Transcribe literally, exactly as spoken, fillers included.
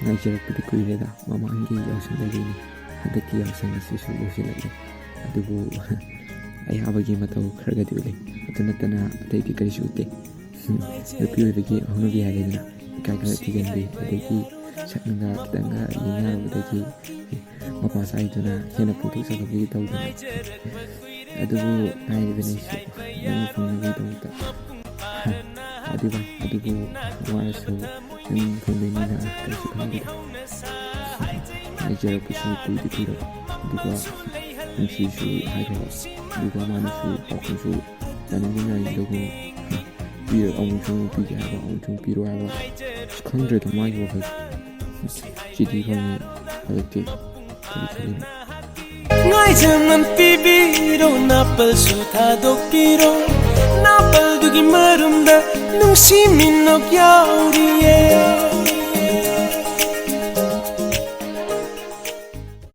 ꯉꯥꯏꯖꯔꯛꯄꯗꯤ ꯀꯨꯏꯔꯦꯗ, ꯃꯃꯥꯡꯒꯤ ꯌꯥꯎꯁꯪꯗꯒꯤꯅꯤ꯫ ꯍꯟꯗꯛꯀꯤ ꯌꯥꯎꯁꯪ ꯑꯁꯤꯁꯨ ꯌꯧꯁꯤꯜꯂꯛꯂꯦ꯫ ꯑꯗꯨꯕꯨ ꯑꯌꯥꯕꯒꯤ ꯃꯇꯧ ꯈꯔꯒꯗꯤ ꯎꯠꯂꯤ꯫ ꯑꯗꯨ ꯅꯠꯇꯅ ꯑꯇꯩꯗꯤ ꯀꯔꯤꯁꯨ ꯎꯠꯇꯦ꯫ ꯅꯨꯄꯤ ꯑꯣꯏꯕꯒꯤ ꯍꯧꯅꯕꯤ ꯍꯥꯏꯔꯦꯗꯅ, ꯏꯀꯥꯏ ꯈꯔ ꯊꯤꯒꯟꯕꯤ, ꯑꯗꯒꯤ ꯁꯛꯅꯒ ꯈꯤꯇꯪꯒ ꯌꯦꯡꯅꯔꯨꯕꯗꯒꯤ ꯃꯄꯥ ꯆꯥꯏꯗꯨꯅ ꯍꯦꯟꯅ ꯄꯣꯡꯊꯣꯛ ꯆꯥꯎꯊꯣꯛꯄꯒꯤ ꯇꯧꯗꯅ꯫ ꯑꯗꯨꯕꯨ ꯉꯥꯏꯔꯤꯕꯅꯤ ꯑꯩꯁꯨ ꯅꯪ ꯐꯪꯅꯕꯒꯤꯗꯃꯛꯇ꯫ ꯑꯗꯨꯒ ꯑꯗꯨꯕꯨ ꯋꯥꯔꯁꯨ ꯅꯪ ꯐꯪꯗꯣꯏꯅꯤꯅ ꯀꯔꯤꯁꯨ ꯈꯟꯕꯤꯗꯦ꯫ ꯉꯥꯏꯖꯔꯛꯄꯁꯨ ꯀꯨꯏꯗꯤ ꯀꯨꯏꯔꯕ, ꯑꯗꯨꯒ ꯅꯨꯡꯁꯤꯁꯨ ꯍꯥꯏꯈ꯭ꯔꯕ, ꯑꯗꯨꯒ ꯃꯥꯅꯁꯨ ꯄꯥꯎꯈꯨꯝꯁꯨ ꯌꯥꯅꯤꯡꯗꯦ ꯉꯥꯏꯔꯤꯗꯒꯨꯝ ꯄꯤꯔ-, ꯑꯃꯨꯛꯁꯨ ꯑꯃꯨꯛ ꯄꯤꯒꯦ ꯍꯥꯏꯕ, ꯑꯃꯨꯛꯁꯨ ꯑꯃꯨꯛ ꯄꯤꯔꯣ ꯍꯥꯏꯕ꯫ ꯑꯁ, ꯈꯪꯗ꯭ꯔꯦꯗ ꯃꯥꯒꯤ ꯋꯥꯈꯜ꯫ ꯆꯤꯊꯤ ꯐꯪꯉꯤ ꯍꯟꯗꯛꯇꯤ꯫ ꯀꯔꯤ ꯈꯜꯂꯤꯅꯣ? ꯉꯥꯏꯖꯃꯟ ꯄꯤꯕꯤꯔꯣ, ꯅꯥꯄꯜꯁꯨ ꯊꯥꯗꯣꯛꯄꯤꯔꯣ, ꯅꯥꯄꯜꯗꯨꯒꯤ ꯃꯔꯨꯝꯗ ꯅꯨꯡꯁꯤ ꯃꯤꯅꯣꯛ ꯌꯥꯎꯔꯤꯌꯦ꯫